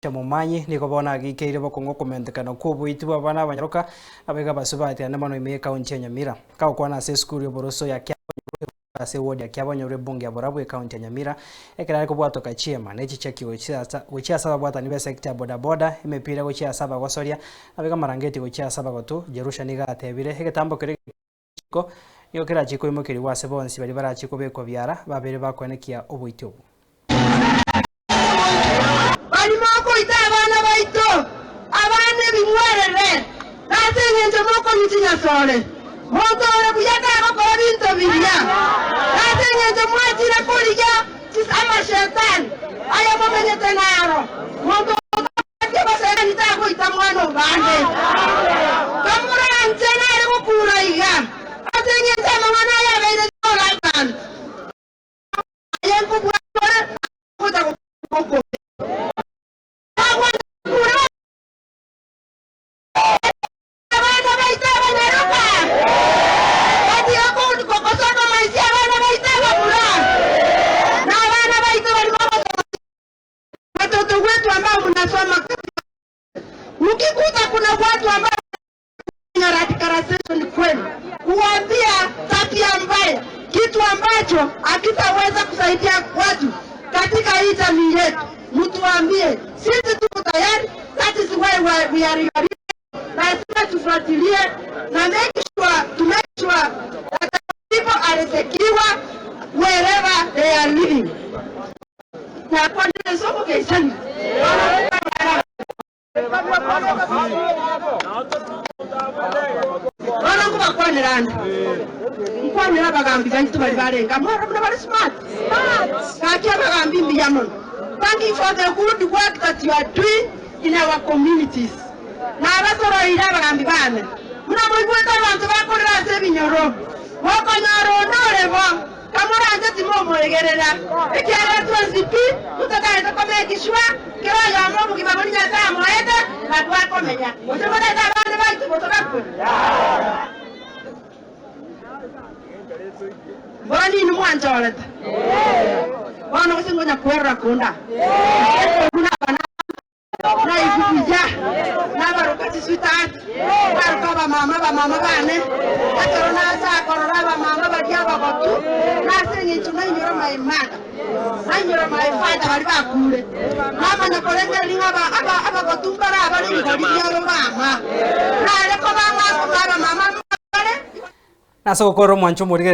Momanyi nigo bono ageikeire bokong'u okomentekana kw'oboiti bw'abana abanyaroka abaiga abasubati ande mono ime y'ekaunti ya Nyamira. Kagokwana ase esukuru y'oboroso ya Kiabonyoru ase ewodi ya Kiabonyoru ebunge ya Borabu ekaunti ya Nyamira ekero are kobwatoka chiema ne chicheki gochia ase ababwatani b'esekta ya bodaboda, emepira gochia ase abagosoria nabaiga amarangeti gochia ase abagotu, Jerusha nigo atebire egetambo keria Riko nigo kerachie koimokerigwa ase bonsi baria barachie kobekwa biara, babere bakoenekia oboiti obwo. Baria mokoita abana baito, abana ebing'werere, na ase engencho mokonywa chinyasore, monto ore buya tagokora binto biria, na ase engencho mwachire korigia amashetani aya momenyete naro, monto otabwati obosani tagoita mwana obande. Kamoranche nare gokura iga, ase engencho amang'ana aya abeire igoro abanto. Aye nkobua ore gocha gokwa. Abana baito abanyaroka, batiga gosoma maisia abana baito abamura, na abana baito baria bagosoma. Watoto wetu ambao mnasoma katika mkikuta kuna watu ambao wanafanya radicalization kwenu, kuwaambia tabia mbaya, kitu ambacho hakitaweza kusaidia watu katika hii jamii yetu, mtuambie, sisi tuko tayari. That is why we are your Lazima tufuatilie na make sure, to make sure that our people are secure wherever they are living. Nakwanire ase obogeisani. Bono nkobakwanera ande, nkwanere abagambi baito baria barenge amo aro buna bare smart. Gaki abagambi mbuya mono. Thank you for the good work that you are doing in our communities. Nabasoroire abagambi baane, buna moigwete abanto bakorera ase ebinyoro, mokonyora onde ore bo, kamoranche timomoegerera, ekiagera twensi pi totataete komake sure kera oyomo obogima boria Nyasae amoete nabwo akomenya. Gose morete abande baito gose bakwe. Bono ninwe mwanchorete, bono gose ngonya kwerora konde aa, buna abana Naigwe buya, nabaroka chisweetheart, naroka abamama abamama bane, ekero nacha korora abamama baria abagotu, nase eng'encho nainyora my mother, nainyora my father baria bakure, namanya korengereria ng'a aba aba abagotu mbare abare rigori riabo bama, nare koba ng'a abamama mbare. Nase ogokorera omwancho omorigereria.